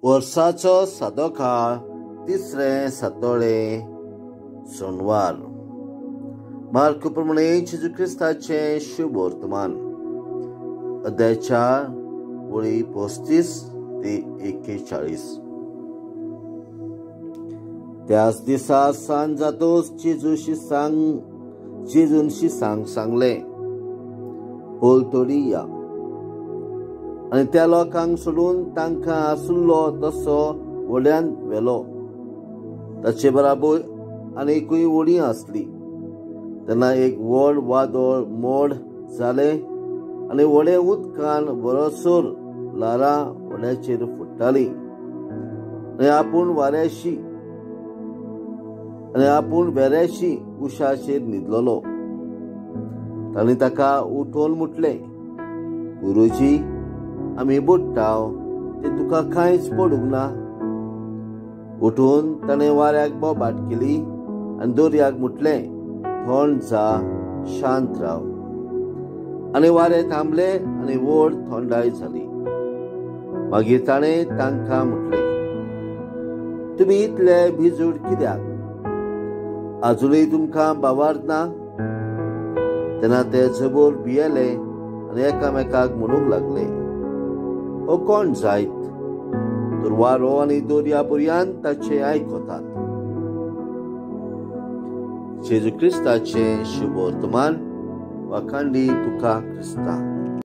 वर्साचो सादो काळ तिसरें सातोळें सोनवार. मार्क प्रमाणे जेजू क्रिस्ताचें शुभ वर्तमान, अध्याय 4 वळी 35 ते 41. त्याच दिसा सांज जातोच जेजून शिसांक सांगलें, पलतडी या. आनी त्या लोकांक सोडून तांकां आसलो तसो व्हड्यान व्हेलो. ताचे बराबर आनीकूय व्हडीं आसली. तेन्ना एक व्हड वादळ मोड जालें आनी व्हडें उदकान बरोसर ल्हारां व्हड्याचेर फुट्टालीं आनी आपूण वेऱ्याशी उशाचेर न्हिदलेलो. तांणी ताका उठोवन म्हटलें, गुरुजी, आमी बुडटाव ते तुका कांयच पडूंक ना. उठून ताणें वाऱ्याक बोबाट केली आनी दर्याक म्हटलें, थंड जा, शांत राव. आनी वारें थांबलें आनी व्हड थंडाय जाली. मागीर ताणें तांकां म्हटलें, तुमी इतले भिजूड कित्याक? आजुनूय तुमकां भावार्थ ना? तेन्ना ते जबोर भियेले आनी एकामेकाक म्हणूंक लागले, हो कोण जायत तर वारो आनी दर्या पर्यंत ताचें आयकतात. जेजू क्रिस्ताचें शुभ वर्तमान. वाखांडी तुका क्रिस्ता.